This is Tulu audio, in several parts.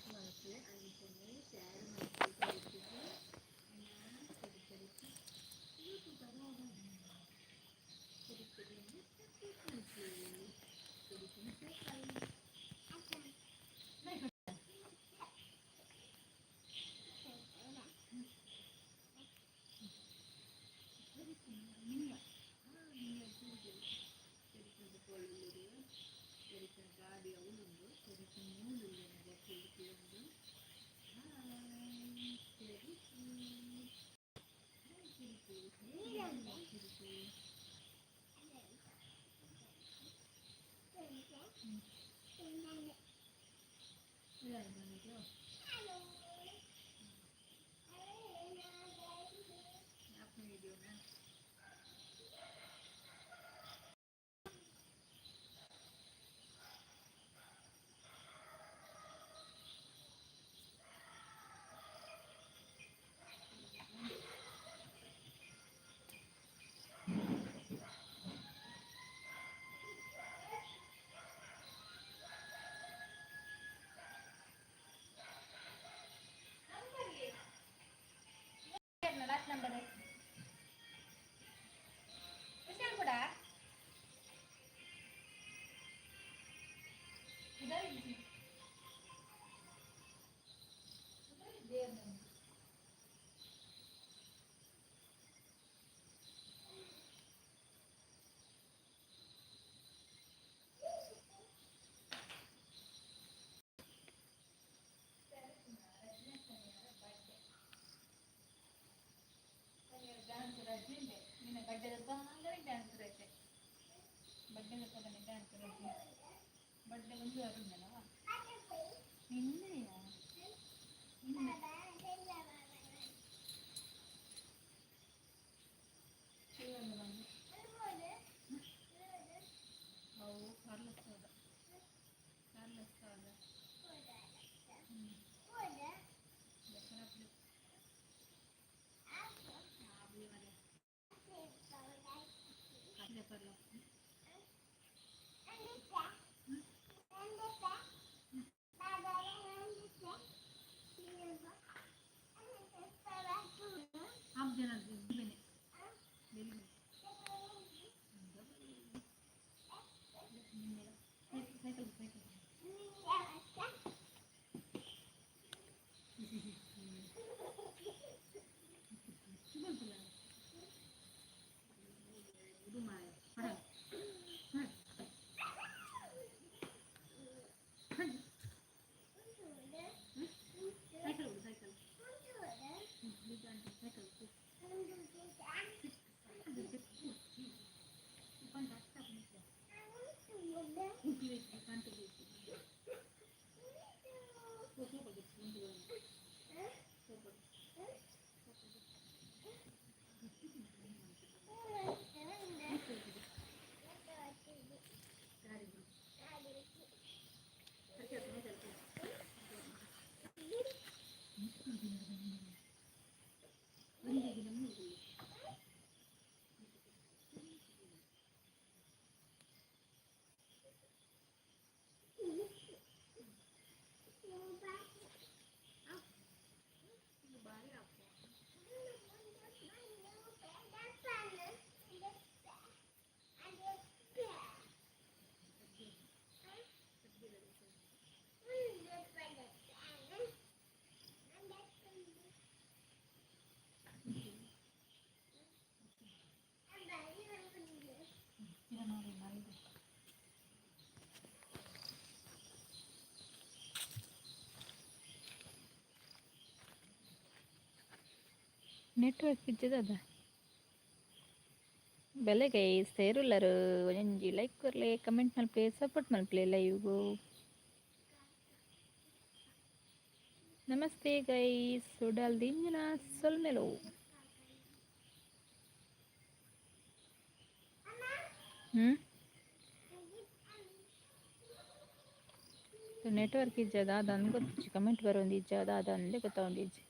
ಮಲ್ಪುಲೆ ಅಂಚನೆ ಶೇರ್ ಮಲ್ಪುಲೆ ತೆರಿಪಿಗ್ ಎನ್ನ ತೆರಿ ತೆರಿಕ್ ಯೂಟ್ಯೂಬರ್ ಆವಡ್ ತೆರಿಪಿಗ್ ಸಪೋರ್ಟ್ ಮಲ್ಪುಲೆ ತೆರಿಪಿನ ಸೈಕಲ್. ಗಾಡಿ ಅವುಲುಂಡು ತೆರಿಪು ಮೂಲುಲ್ಲೆರ್ ಜೋಕುಲು ಹಾಯ್ ತೆರಿಪು ಹಾಯ್ ತೆರಿಪು ತೆರಿಪು. ವಿಡಿಯೋನ. ಲಾಸ್ಟ್ ನಂಬರ್ ವಿಶಾಲ್ ಕೂಡ ಡ್ಯಾನ್ಸ್ ರಜೆ ನಿನ್ನ ಬಡ್ಡೆದ ಬಾಂಗರೆ ಡ್ಯಾನ್ಸ್ ರಜೆ ಬಡ್ಡೆದ ಪದನೆ ಡ್ಯಾನ್ಸ್ ರಜೆ ಬಡ್ಡೆ ಒಂದು ಅರುಂದನವ ನಿನ್ನೆಯ ನಿನ್ನೆ ಅವು ಕಾರ್ಲಸ್ ಕಾರ್ಲಸ್. ಹ್ಞೂ. Cycle cycle. Cycle cycle. Network ಇಜ್ಜದ ಬೆಲೆ ಗೈಸ್ ಸೇರುಲ್ಲರು ಒಂಜಿ ಲೈಕ್ ಕೊರ್ಲೆ, ಕಮೆಂಟ್ ಮಲ್ಪಲೆ, ಸಪೋರ್ಟ್ ಮಲ್ಪಲೆ ಲೈವ್ಗು. ನಮಸ್ತೆ ಗೈಸ್, ಉಡಲ್ ದಿಂಜಿನ ಸೊಲ್ಮೆಲು. ಹ್ಞೂ, ನೆಟ್ವರ್ಕ್ ಇಜ್ಜದ ಅದಂದು ಗೊತ್ತಿಜ್ಜಿ. ಕಮೆಂಟ್ ಬರೋಂದು ಇಜ್ಜ ಅದ ಅಂದೇ ಗೊತ್ತಾಗೊಂಡಿಜ್ಜಿ.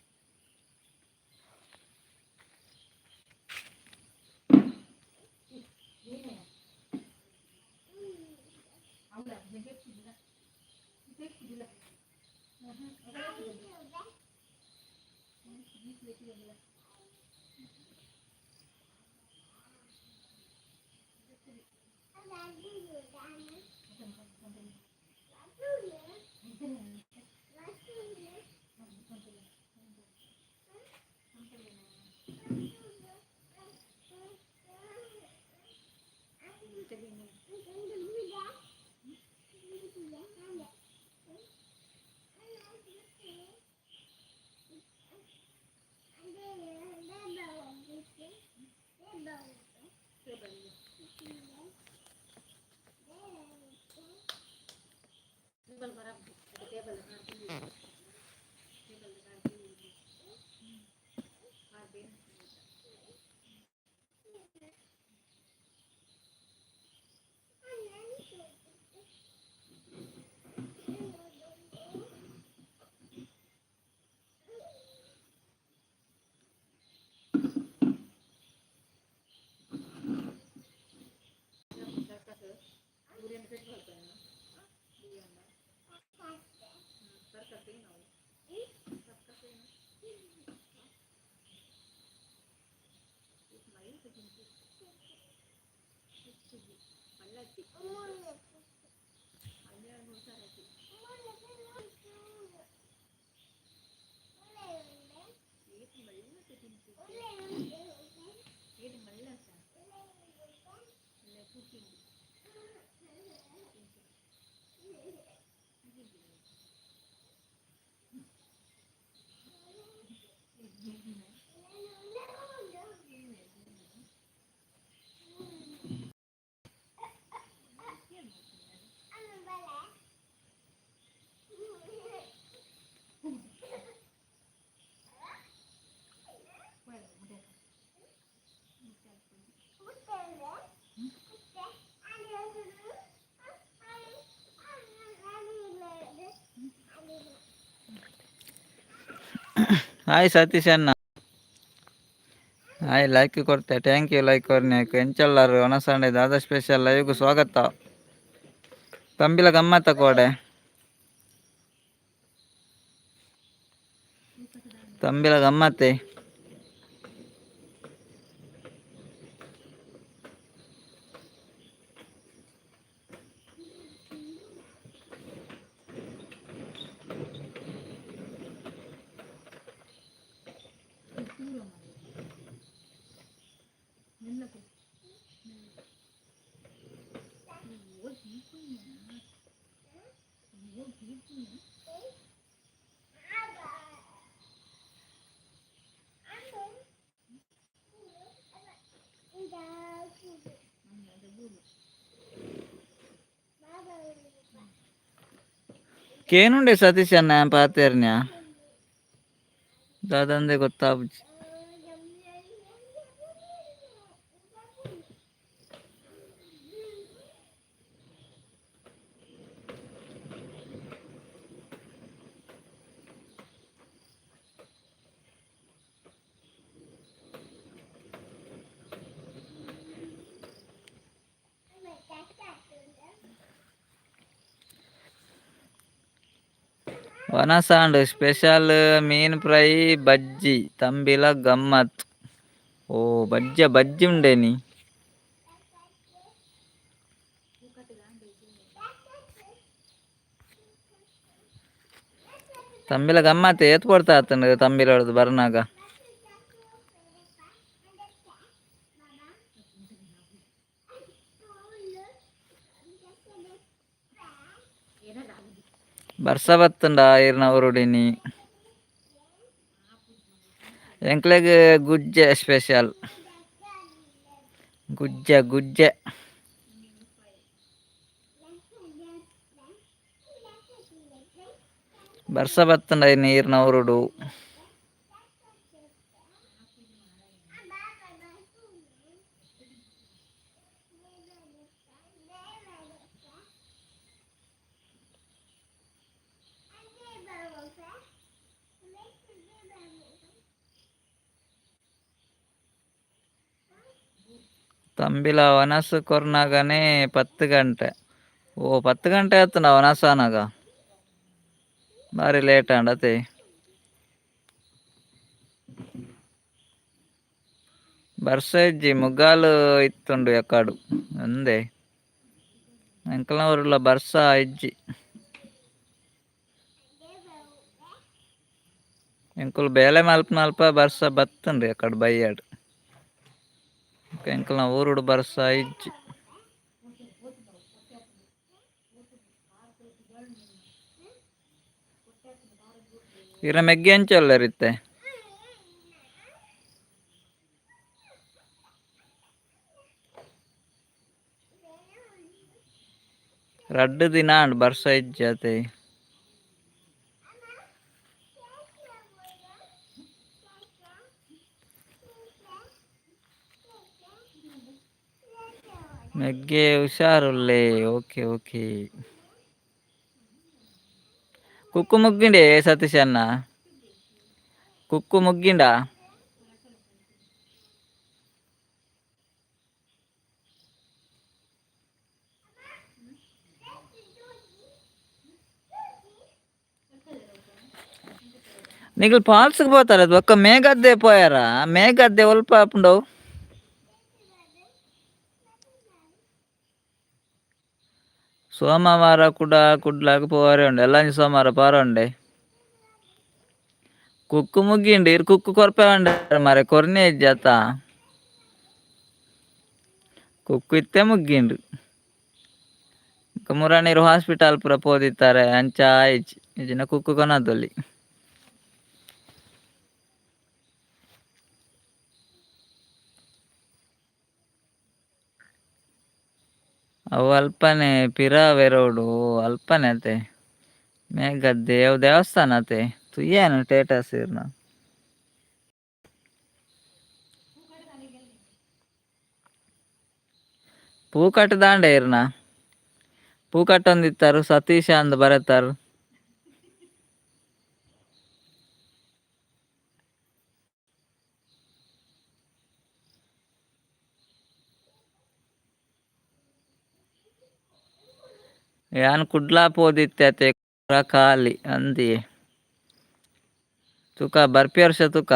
ಹಾಯ್ ಸತೀಶ್ ಅಣ್ಣ. ಹಾಯ್, ಲೈಕ್ ಕೊರ್ತೆ. Thank you like ಕೊರ್ನೆ. ಎಂಚಲ್ಲಾರು? ಒನಸಂಡೆ ದಾದಾ ಸ್ಪೆಷಲ್ ಲೈವ್ಗೆ ಸ್ವಾಗತ. ತಂಬಿಲ ಗಮ್ಮತ್ತ ಕೋಡೆ. ತಂಬಿಲ ಗಮ್ಮತ್ತೆ. ಕೇನುಂಡೆ ಸತೀಶ್ ಅಣ್ಣ ಪಾತೆರ್ನ್ಯಾ? ದಾದಂದೆ ಗೊತ್ತಾಪುಜಿ. ವನಸಾಂಡ್ ಸ್ಪೆಷಲ್ ಮೀನ್ ಫ್ರೈ, ಬಜ್ಜಿ, ತಂಬಿಲ ಗಮ್ಮತ್. ಓ, ಬಜ್ಜ ಬಜ್ಜಿ ಉಂಡೇನಿ. ತಂಬಿಲ ಗಮ್ಮತ್. ಏತ್ ಕೊಡ್ತಾ ಆತನ ತಂಬಿಲ ಹೊಡೆದು ಬರ್ನಾಗ. ಬರ್ಸ ಬತ್ತುಂಡ ಇರ್ನ ಊರುಡಿನಿ. ಎಂಕ್ಲೆಗ್ ಗುಜ್ಜೆ ಸ್ಪೆಷಲ್, ಗುಜ್ಜೆ ಗುಜ್ಜೆ. ಬರ್ಸ ಬತ್ತುಂಡ ನೀರ್ನ ಊರುಡು. ತಂಬಿಲ ವನಸು ಕೊರ್ನಾಗನೇ 10 ಗಂಟೆ. ಓ, 10 ಗಂಟೆ ಆತುಂಡ ವನಸಾನಾಗ. ಬಾರಿ ಲೇಟ್ ಆಂಡ್ ಅತೆ. ಬರ್ಸ ಇಜ್ಜಿ ಮುಗಾಲು ಇತ್ತುಂಡು ಎಕಾಡು ಅಂದೆ ಎಂಕಲ್ನ ಬರ್ಸ ಇಜ್ಜಿ. ಎಂಕುಲು ಬೇಲೆ ಮಲ್ಪ ಬರ್ಸ ಬತ್ತುಂಡು ಎಕಡ್ ಬಯ್ಯಾಡು. ಎಂಕಲ್ನ ಊರುಡು ಬರ್ಸ ಇಜ್ಜಿ. ಇರ ಮೆಗ್ಗಿ ಅಂಚೊಲ್ಲರಿತ್ತೆ. ರಡ್ಡು ದಿನ ಆಂಡ್ ಬರ್ಸ ಇಜ್ಜಿ ಅತೆ. ಮೆಗ್ಗೆ ಹುಷಾರುಲ್ಲೆ. Okay okay. ಕುಕ್ಕು ಮುಗ್ಗಿಂಡೆ ಸತೀಶ್ ಅಣ್ಣ, ಕುಕ್ಕು ಮುಗ್ಗಿಂಡ? ನಿಗಲ್ ಫಾಲ್ಸ್ಗೆ ಪೋತಾರ ಬೊಕ್ಕ ಮೇಘದ್ದೆ ಪೋಯಾರ? ಮೇಘದ್ದೆ ಒಲ್ಪ ಆಪುಂಡವು? ಸೋಮವಾರ ಕೂಡ ಕುಡ್ಲಾಗ ಪೋವರೆ ಉಂಡು ಎಲ್ಲ. ಸೋಮವಾರ ಪಾರ ಉಂಡೆ. ಕುಕ್ಕು ಮುಗ್ಗಿಂಡು. ಇರ್ ಕುಕ್ಕು ಕೊರ್ಪೆ ಉಂಡ ಮಾರೆ, ಕೊರ್ನೆ ಇಜ್ಜಿ ಅತ್ತ. ಕುಕ್ಕು ಇತ್ತೆ ಮುಗ್ಗಿಂಡು. ಮುರಾನೀರು ಹಾಸ್ಪಿಟಲ್ ಪೂರ ಪೋದಿತ್ತಾರೆ, ಅಂಚ ಆಯ್ಚಿ. ಇಜ್ಜಿನ ಕುಕ್ಕು ಕೊನದೊಲಿ. ಅವು ಅಲ್ಪನೆ ಪಿರಾವೆ ರೋಡು ಅಲ್ಪನೆ ಅತೆ. ಮೇಘದ್ದೆ ಅವು ದೇವಸ್ಥಾನ ಅತೆ. ತುಯ್ಯಾನು ಟೇಟಸ್ ಇರ್ನ. ಪೂ ಕಟ್ಟದಾಂಡೆ ಇರ್ನ. ಪೂ ಕಟ್ಟೊಂದಿತ್ತಾರು ಸತೀಶ ಅಂದ್ ಬರತಾರು. ಯಾನ್ ಕುಡ್ಲ ಪೋದಿತ್ತೆ ಅತೆ ಖಾಲಿ ಅಂದಿಯೇ. ತುಕ ಬರ್ಪಿ ವರ್ಷ ತುಕ.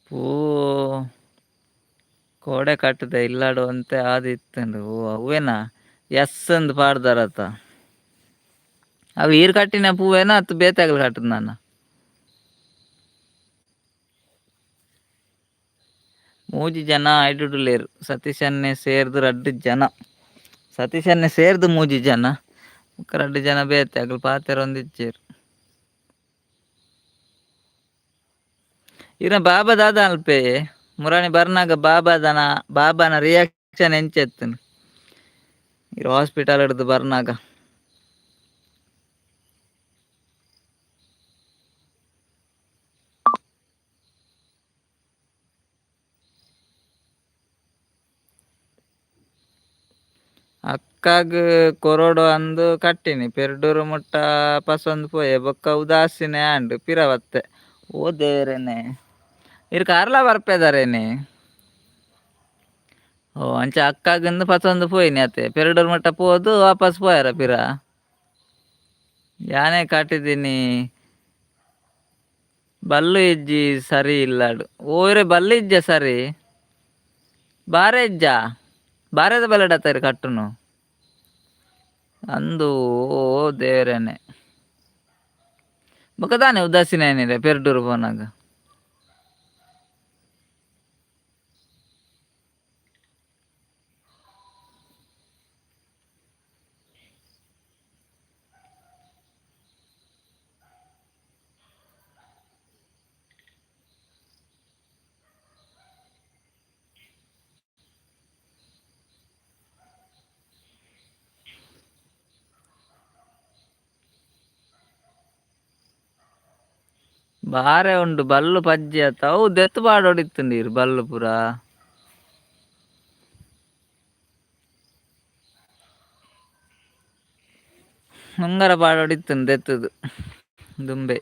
ಪೂ ಕೋಡೆ ಕಟ್ಟದೆ ಇಲ್ಲಾಡು ಅಂತೆ ಆದಿತ್ತುಂಡು. ಓ ಅವೇನಾ ಎಸ್ ಅಂದ್ ಪಾಡ್ದಾರತ? ಅವು ಈರ್ ಕಟ್ಟಿನ ಪೂವೇನಾ ಅತ್ತು ಬೇತೆಗಲ್ ಕಟ್ಟದ ನಾನ? ಮೂಜಿ ಜನ ಐಡುಡುಲೇರು. ಸತೀಶನ್ನೇ ಸೇರ್ದು ರಡ್ಡು ಜನ. ಸತೀಶನ್ನೇ ಸೇರ್ದು ಮೂಜಿ ಜನ, ಬೊಕ್ಕ ರಡ್ಡು ಜನ ಬೇತೆ ಅಗಲ್ ಪಾತೆರೊಂದಿಜ್ಜೆರ್. ಇರ ಬಾಬಾ ದಾದ ಅಲ್ಪೆ ಮುರಾಣಿ ಬರ್ನಾಗ ಬಾಬಾದನ ಬಾಬಾನ ರಿಯಾಕ್ಷನ್ ಎಂಚೆತ್ತನ್ ಇರ್ ಹಾಸ್ಪಿಟಲ್ ಹಿಡ್ದು ಬರ್ನಾಗ? ಅಕ್ಕಾಗ್ ಕೊರೊಡು ಅಂದು ಕಟ್ಟಿನಿ. ಪೆರ್ಡೂರು ಮುಟ್ಟ ಪಸೊಂದು ಪೋಯೆ, ಬೊಕ್ಕ ಉದಾಸಿನ ಆಂಡ್, ಪಿರ ಬತ್ತೆ. ಓ ದೇವರೇನೆ, ಇರ್ ಕಾರ್ಲ ಬರ್ಪೆದಾರೇನೆ? ಓ ಅಂಚ ಅಕ್ಕಾಗಂದು ಪಸೊಂದು ಪೋಯಿನಿ ಅತ್ತೆ. ಪೆರ್ಡೂರು ಮಟ್ಟ ಪೋದು ವಾಪಸ್ ಪೋಯಾರ ಪಿರ. ಯಾನೇ ಕಟ್ಟಿದ್ದೀನಿ. ಬಲ್ಲು ಇಜ್ಜಿ ಸರಿ ಇಲ್ಲಾಡು. ಓರೆ ಬಲ್ಲು ಇಜ್ಜ ಸರಿ ಬಾರೆ ಇಜ್ಜ ಬಾರೆದ ಬಲ್ಲಡತ್ತಾರ ಕಟ್ಟುನು ಅಂದು. ಓ ದೇವರೇನೆ, ಬೊಕ್ಕ ದಾನೆ ಉದಾಸೀನ ಏನಿದೆ ಪೆರ್ಡೂರು ಪೋನಾಗ? ಬಾರೆ ಉಂಡು ಬಲ್ಲು ಪಜ್ಜಿ ಅತ್ತ. ಅವು ದೆತ್ತ್ ಪಾಡೊಡಿತ್ತುಂಡು ಇರ್ ಬಲ್ಲು ಪೂರ. ಉಂಗರ ಪಾಡೋಡಿತ್ತುಂದು ದೆತ್ತದು ದುಂಬೆ.